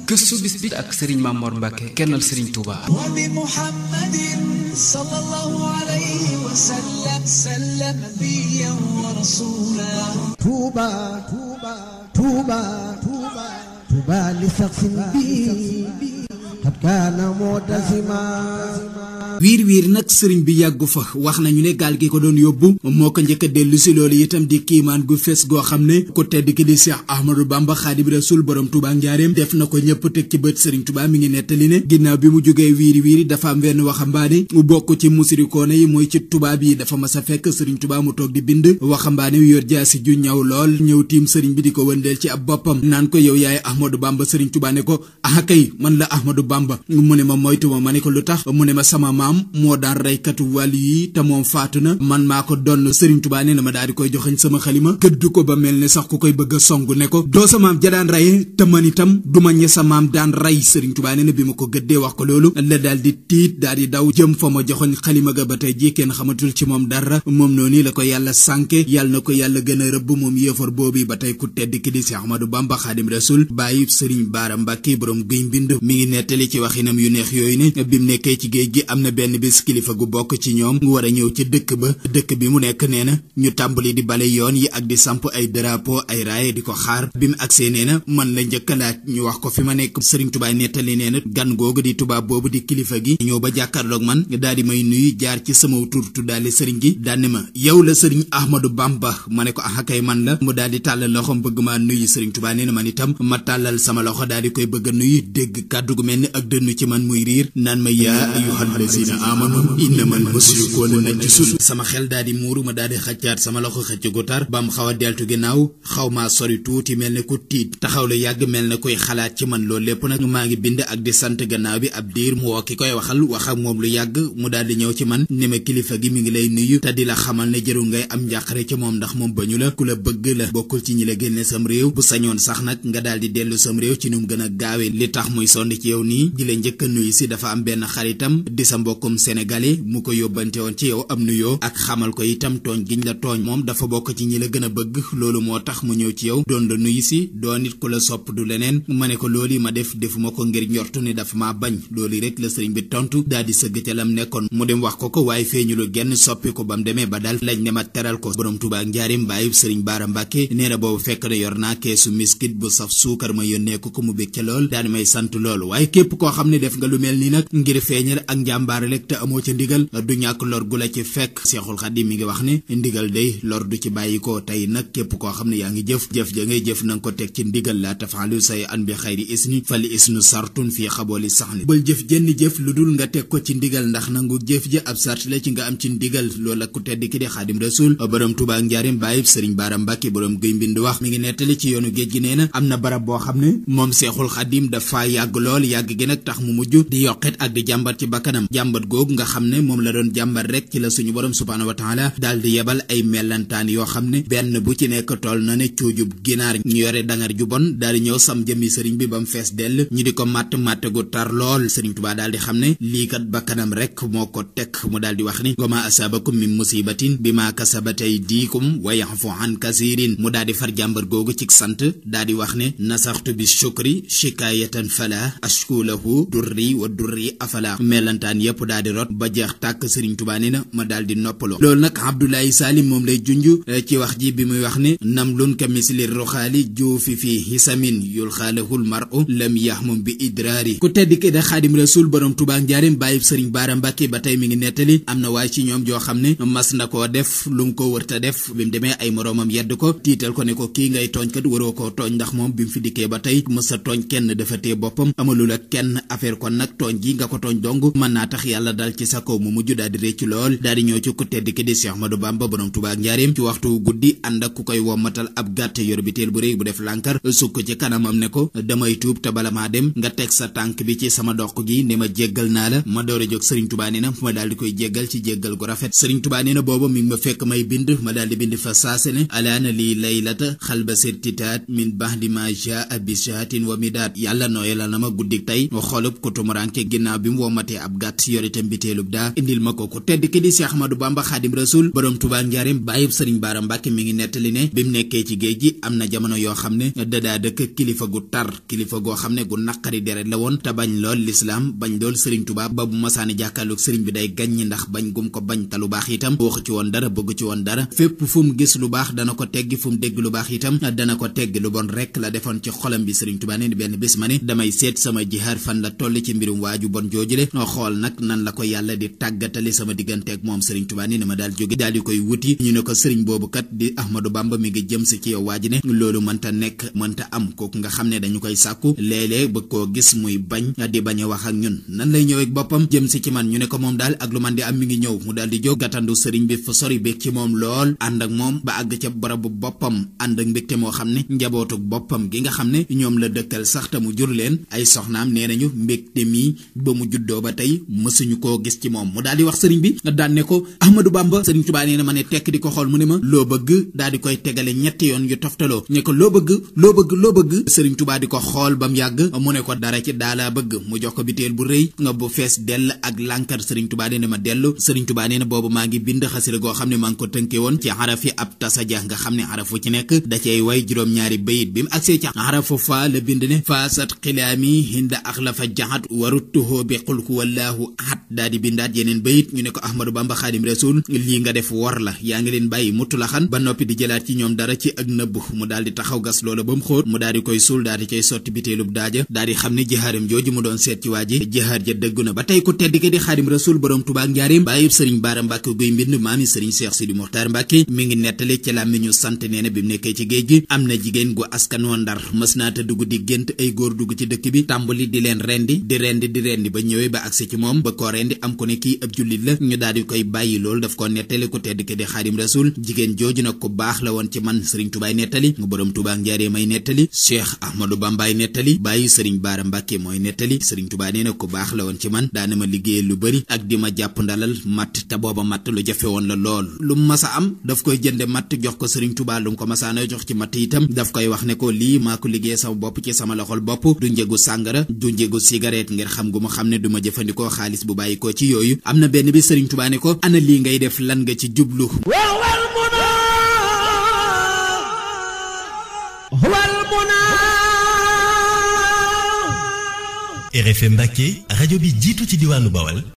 gëstu bis bi ak Serigne Mamor Mbacke kennal Serigne Touba. wa bi Muhammadin sallallahu alayhi wa sallam nabiyyan wa rasulan. Touba Touba Touba Touba Touba li saxsin bi qad kaana mu'tazima. wiir nag sëriñ bi yàggu fa wax nañu ne gaal gi ko doon yóbbu moo ko njëkk a dellu si loolu itam di kiimaan gu fees goo xam ne ku tedd ki di Cheikh Ahmadou Bamba Xaadimu Rasuul borom Touba njaareem def na ko ñëpp teg ci bët sëriñ Touba mi ngi nettali ne ginnaaw bi mu jógee wiiri dafa am benn waxambaane mu bokk ci musirikoone yi mooy ci tubaab yi dafa mas a fekk sëriñ Touba mu toog di bind waxambaane wi yor jaasi ju ñaw lool ñëw tiim sëriñ bi di ko wëndeel ci ab boppam naan ko yow yaay Ahmadou Bamba sëriñ Touba ne ko ah kay man la Ahmadou Bamba mu ne ma moytuma ma ne ko lu tax mu ne ma sama maam moo daan reykatu wàll yi te moom faatu na man maa ko donn Serigne Touba nee na ma daal di koy joxeñ sama xalima gëdd ko ba mel ne sax ku koy bëgg a song ne ko doo sa maam ja daan reye te man itam du ma ñe sa maam daan rey Serigne Touba nee na bi ma ko gëddee wax ko loolu la daal di tiit daal di daw jëm fa ma joxoñ xalima ga ba tey ji kenn xamatul ci moom dara moom noonu la ko yàlla sànke yàlla na ko yàlla gën a rëbb moom yéefar boobu ba tey ku tedd ki di Cheikh Ahmadou Bamba Xaadim Rasul bàyyi Serigne Bara Mbacke borom Guy Mbind mi ngi nettali ci waxinam yu neex yooyu ne bi mu nekkee ci géej gi am na benn bis kilifa gu bokk ci ñoom mu war a ñëw ci dëkk bi mu nekk nee na ñu tàmbali di bale yoon yi ak di samp ay drapeau ay raaye di ko xaar bi mu agsee nee na man la njëkk a laaj ñu wax ko fi ma nekk Serigne Touba nettali nee na gan googu di tubaab boobu di kilifa gi ñëw ba jàkkaarloog man daal di may nuyu jaar ci sama tur tuddaale Serigne gi daal ne ma yow la Serigne Ahmadou Bamba ma ne ko ah kay man la mu daal di tàllal loxoom bëgg maa nuyu Serigne Touba nee na man itam ma tàllal sama loxo daal di koy bëgg a nuyu dégg kàddu gu mel ni ak dënnu ci man muy riir naan ma yaa ayyuhal lazina amanu innamal musrikuuna najsun sama xel daal di muuru ma daal di xëccaat sama loxo xëcc gu tar ba mu xaw a deltu ginnaaw xaw maa sori tuuti mel ne ku tiit taxaw la yàgg mel ne koy xalaat ci man loolu lépp nag maa ngi bind ak di sant gannaaw bi ab diir mu woo ki koy waxal wax ak moom lu yàgg mu daal di ñëw ci man ni ma kilifa gi mi ngi lay nuyu te di la xamal ne jërul ngay am njàqare ci moom ndax moom bañu la ku la bëgg la bokkul ci ñi la génne sam réew bu sañoon sax nag nga daal di dellu sam réew ci nu mu gën a gaawee li tax muy sonn ci yow nii di la njëkk a nuyu si dafa am benn xaritam di sa mbokkum sénégalais mu ko yóbbante woon ci yow am nuyoo ak xamal ko itam tooñ giñ la tooñ moom dafa bokk ci ñi la gën a bëgg loolu moo tax mu ñëw ci yow doon la nuyu si doon nit ku la sopp du leneen ma ne ko loolu yi ma defuma ko ngir njortu ni dafa maa bañ loolu rek la sëriñ bi tontu daal di sëgg ca lam nekkoon mu dem wax ko waaye feeñulu genn soppi ko ba mu demee ba dal lañ ne ma teral ko borom Touba ak njaarim bàyyib sëriñ Bara Mbacke nee na boobu fekk na yor naa keesu miskit bu saf suukar ma yónnee ko mu bég ca lool daal di may sant loolu waaye képp koo xam ne def nga lu mel ni nag ngir feeñal ak njàmbaar rek te amoo ca ndigal du ñàkk lor gu la ci fekk Seexul Xaadim mi ngi wax ne ndigal day lor du ci bàyyi ko tey nag képp koo xam ne yaa ngi jëf ja ngay jëf na nga ko teg ci ndigal la tafaalu say an bi xayri isni fali isnu sartun fii xabooli saxni bul jëf jenn jëf lu dul nga teg ko ci ndigal ndax nangu jëf ja ab sart la ci nga am ci ndigal loolu ak ku tedd ki di Xaadim Rasul borom Touba ak njaarim bàyyib sëriñ Bara Mbacke borom Guy Mbind wax mi ngi nettali ci yoonu géej gi nee na am na barab boo xam ne moom Seexul Xaadim dafa yàgg lool yàgg gi nag tax mu mujj di yoqet ak di jàmbat ci bakkanam jàmbat googu nga xam ne moom la doon jàmbat rek ci la suñu borom subhaanahu wa taala daal di yebal ay mellantaan yoo xam ne benn bu ci nekk toll na ne cuujub ginaar ñu yore dangar ju bon daal di ñëw sam jëmmi sëriñ bi ba mu fees dell ñu di ko màtt gu tar lool sëriñ Tuubaa daal di xam ne lii kat bakkanam rek moo ko tekk mu daal di wax ni wa ma asabakum min musibatin bi ma kasabat aydikum wa yaxfu an kasirin mu daal di far jàmbat googu ci sant daal di wax ne nasaxtu bi shukri shikayatan fala ashku lahu durri wa durri afala mellantaan yépp daal di rot ba jeex tàkk sëriñ Tuubaa ne na ma daal di noppaloo loolu nag Abdoulaye Salim moom lay junj ci wax ji bi muy wax ne namlun ka misli roxaali juufi fii hisamin yul xaalahul mar'u lam yaxmum bi idraari ku tedd ki da Xaadim Rasul borom Touba ak njaarim bàyyib sëriñ Bara Mbacke ba tey mi ngi nettali am na waay ci ñoom joo xam ne mas na koo def lu mu ko wërta def bi mu demee ay moroomam yedd ko tiital ko ne ko kii ngay tooñ kat waroo koo tooñ ndax moom bi mu fi dikkee ba tey mës a tooñ kenn dafa tee boppam amalul ak kenn affaire kon nag tooñ gi nga ko tooñ dong mën naa tax yàlla dal ci sa kaw mu mujj daal di réccu lool daal di ñëw ci ku tedd ki di Cheikh Ahmadou Bamba borom Touba ak njaarim ci waxtu guddi ànd ak ku koy wommatal ab gàtt yor bi teel bu réy bu def lànkar sukk ci kanamam ne ko damay tuub te bala maa dem nga teg sa tànk bi ci sama dox gi ne ma jéggal naa la ma door a jóg Serigne Touba nee na ma daal di koy jéggal ci jéggal gu rafet Serigne Touba nee na booba mi ngi ma fekk may bind ma daal di bind fa saase ne alaana lii laylata xalba sirtitaat min bahdi ma jaa bi shaatin wa midaat yàlla nooyalal na ma guddik tey xolub ku tumuranke ginnaaw bi mu wommatee ab gàtt yor itam biteelub daa indil ma ko ku tedd ki di Cheikh Ahmadou Bamba Xaadim Rasul borom Touba Njaareem bàyyib Sëriñ Baara Mbàkke mi ngi nettali ne bi mu nekkee ci géej gi am na jamono yoo xam ne dadaa dëkk kilifa gu tar kilifa goo xam ne gu naqari deret la woon te bañ lool lislaam bañ lool Sëriñ Touba ba bu masaani jàkkaarloog sëriñ bi day gàññi ndax bañ gum ko bañ te lu baax itam wax ci woon dara bëgg ci woon dara fépp fu mu gis lu baax dana ko teggi fu mu dégg lu baax itam dana ko tegg lu bon rek la defoon ci xolam bi Sëriñ Touba ne benn bés ma ne damay seet sama jihaar fan la toll ci mbirum waaju bon joojule xool nag nan la ko yàlla di tàggatali sama digganteeg moom Sëriñ Touba ne ma daal jóge daal di koy wuti ñu ne ko sëriñ boobu kat di Ahmadou Bamba mi ngi jëm si ci yow waaji ne loolu mënta nekk mënta am kooku nga xam ne dañu koy sàkku léeg-léeg bëgg koo gis muy bañ di bañ a wax ak ñun nan lay ñëwee boppam jëm si ci man ñu ne ko moom daal ak lu man di am mi ngi ñëw mu daal di jóg gàttandu sëriñ bi fa sori beeg ci moom lool ànd ak moom ba àgg ca barabu boppam ànd ak mbégte moo xam ne njabootu boppam gi nga xam ne ñoom la dëkkal sax te mu jur leen ay soxnaam nee nañu mbégte mi ba mu juddoo ba tey mësuñu koo gis ci moom mu daal di wax sëriñ bi daan ne ko Ahmadou Bamba Sëriñ Touba nee na ma ne tekk di ko xool mu ne ma loo bëgg daal di koy tegale ñetti yoon yu toftaloo ne ko loo bëgg Sëriñ Touba di ko xool ba mu yàgg mu ne ko dara ci daalaa bëgg mu jox ko biteel bu rëy nga bu fees dell ak lànkar Sëriñ Touba nee na ma dellu Sëriñ Touba nee na boobu maa ngi bind xasida goo xam ne maa ngi ko tënkee woon ci xarafi ab tasaja nga xam ne xarafu ci nekk da cay way juróom-ñaari bayit bi mu agsee ci xarafu faa la bind ne faasat xilaami hinda axlafa jaxat waruttuhoo bi xul huwallaahu ahad daa di bindaat yeneen bayit ñu ne ko Ahmadou Bamba Xaadim Rasul lii nga def wor la yaa ngi leen bàyyi muttu la xan ba noppi di jëlaat ci ñoom dara ci ak nëbb mu daal di taxaw gas loola ba mu xóot mu daal di koy suul daal di cay sotti biteelub daaja daal di xam ne jihaaram jooju mu doon seet ci waa ji jihaar ja dëggu na ba tey ku tedd ki di Xaadim Rasul borom Touba Njaareem bàyyib Sëriñ Baara Mbàkke guy mbind maami Sëriñ Cheikh Sidi Mokhtar Mbàkke mi ngi nettali ci làmmiñu sant nee na bi mu nekkee ci géej gi am na jigéen gu askanoo Ndar mës naa te dugg di gént ay góor dugg ci dëkk bi tàmbali di leen rendi ba ñëwee ba agsi ci moom ba koo rendi am ko ne kii ab jullit la ñu daal di koy bàyyi loolu daf ko nettali ku tedd ki di Xaadim Rasul jigéen jooju nag ku baax la woon ci man Sëriñ Tubaay nettali nga borom Touba Njaareem may nettali Cheikh Ahmadou Bambaay nettali bàyyi Sëriñ Baara Mbàkke mooy nettali Sëriñ Tuubaa nee na ku baax la woon ci man daana ma liggéey lu bari ak di ma jàpp ndalal matt te booba matt lu jafe woon la lool lu mu masa am daf koy jënde matt jox ko Sëriñ Tuubaa lu mu ko masaana jox ci matt itam daf koy wax ne ko lii maa ko liggéey sama bopp ci sama loxol bopp du njëgu sàngara du njëgu cigarette ngir xam gu ma xam ne du ma jëfandikoo xaalis bu bàyyi ko ci yooyu am na benn bi Sëriñ Tuubaa ne ko ana lii ngay def lan nga ci jublu RFM Mbacké rajo bi jiitu ci diwaanu Bawal